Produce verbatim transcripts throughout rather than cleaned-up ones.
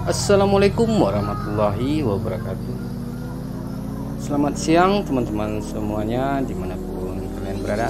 Assalamualaikum warahmatullahi wabarakatuh. Selamat siang, teman-teman semuanya, dimanapun kalian berada.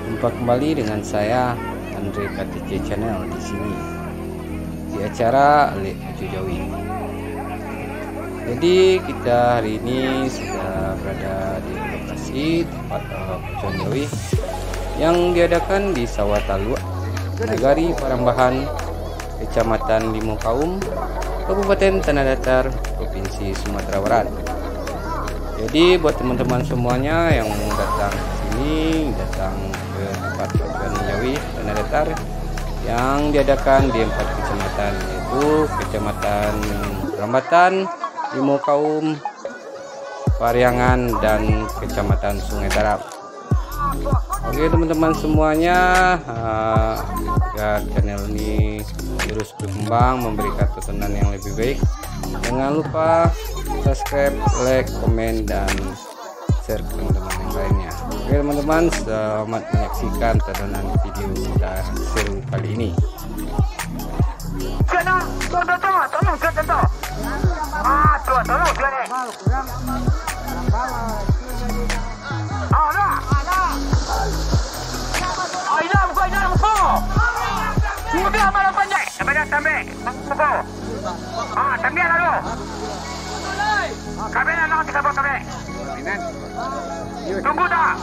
Jumpa kembali dengan saya, Andre K T C Channel, di sini, di acara Alek Pacu Jawi. Jadi, kita hari ini sudah berada di lokasi tempat, eh, pacuan jawi yang diadakan di Sawah Taluak, Nagari Parambahan, Kecamatan Limo Kaum, Kabupaten Tanah Datar, Provinsi Sumatera Barat. Jadi, buat teman-teman semuanya yang datang ke sini, datang ke tempat pacuan jawi Tanah Datar yang diadakan di empat kecamatan, yaitu Kecamatan Rambatan, Limo Kaum, Pariangan, dan Kecamatan Sungai Tarab. Oke, teman-teman semuanya, ah, agar channel ini terus berkembang, memberikan tontonan yang lebih baik, jangan lupa subscribe, like, komen, dan share ke teman-teman yang lainnya. Oke, teman-teman, selamat menyaksikan tontonan video kita seru kali ini. Kena, tuan, tuan, tuan, tolong, tuan, tuan, tuan. Ah, tuan, tolong, tuan, eh. Ah, dah. Ah, dah, buka, dah, buka. Mudah malam panjai. Sampai dah, sampai. Buka. Ah, sambil lalu. Kami nak nak kita buat kami. Tunggu dah.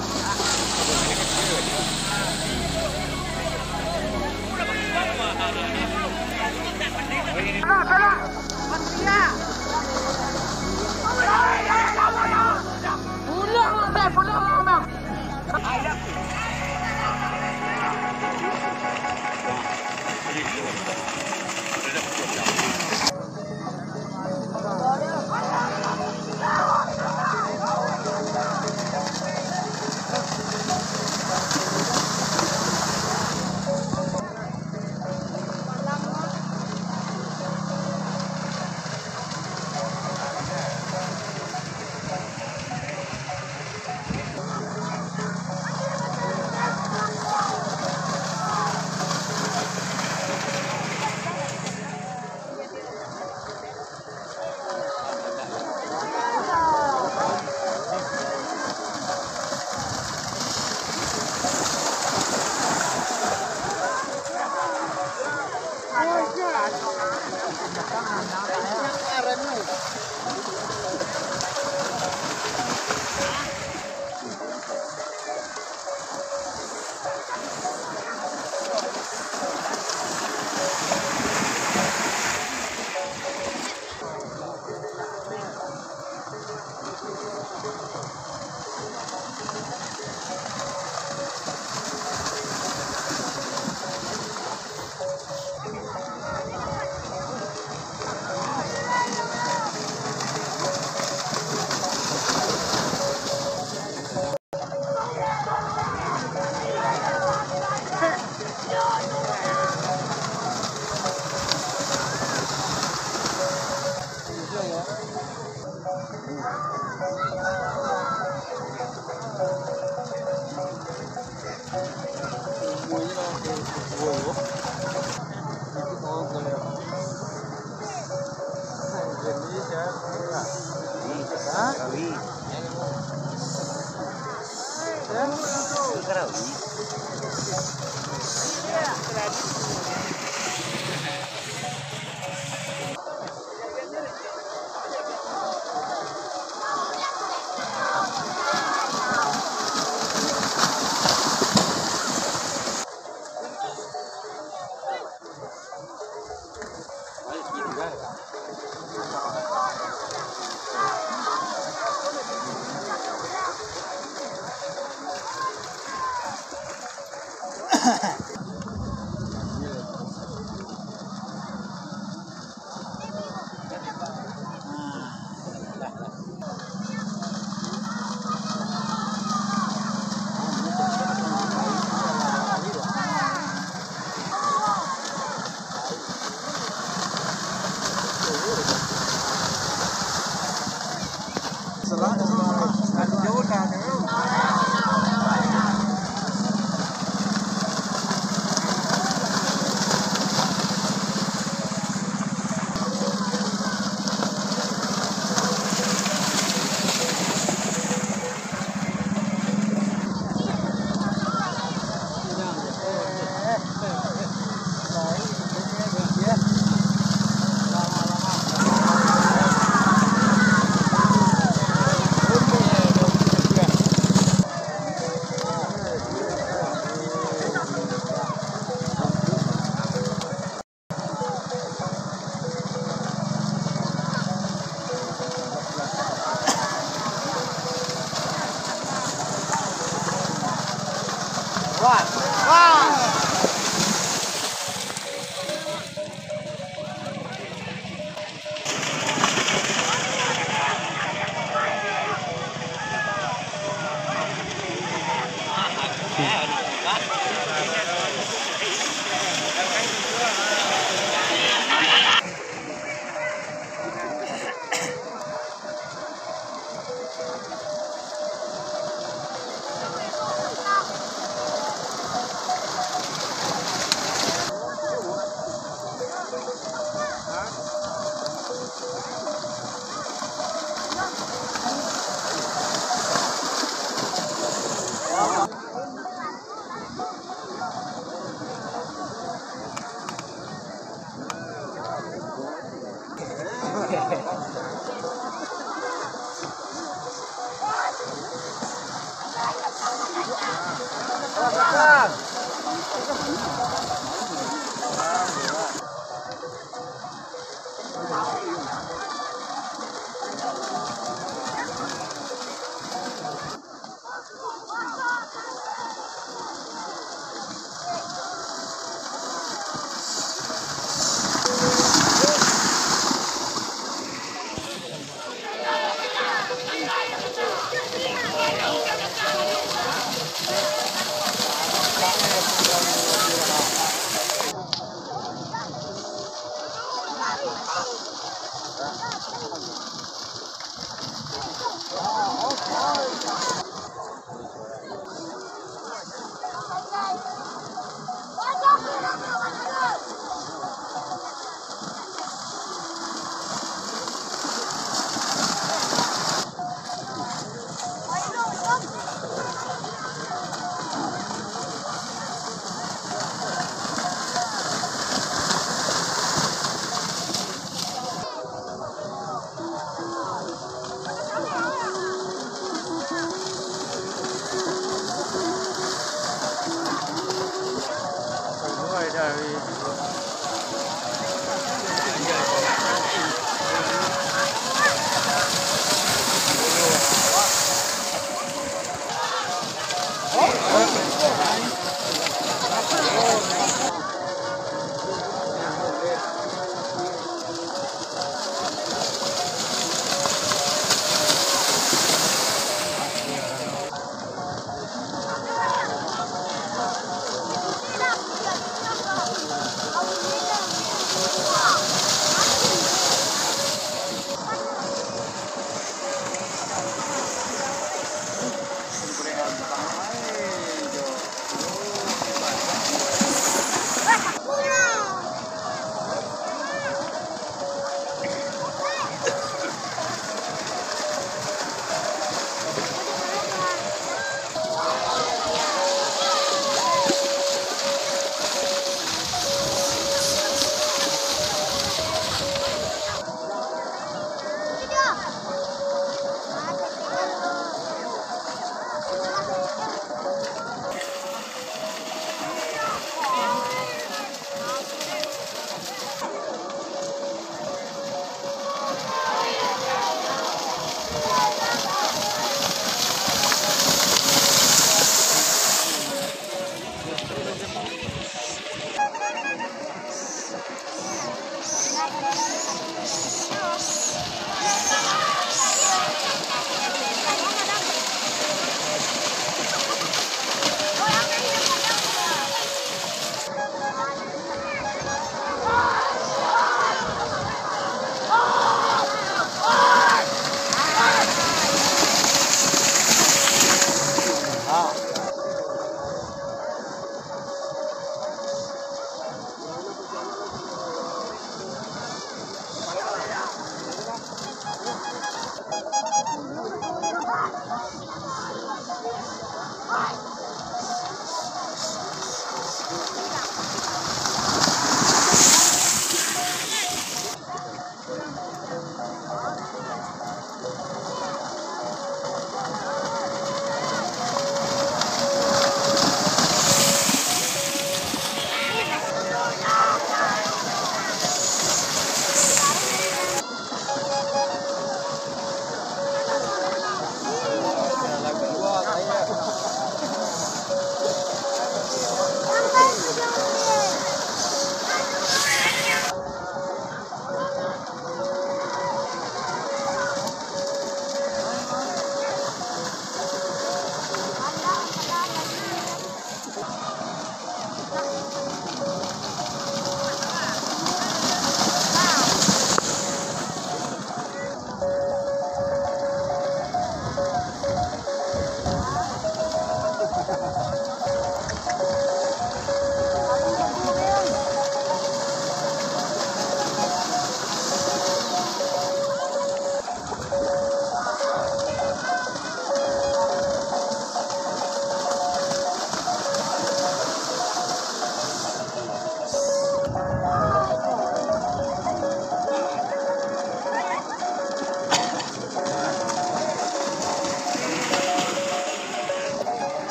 Salah, salah. Pulang, Bang, pulang, Bang.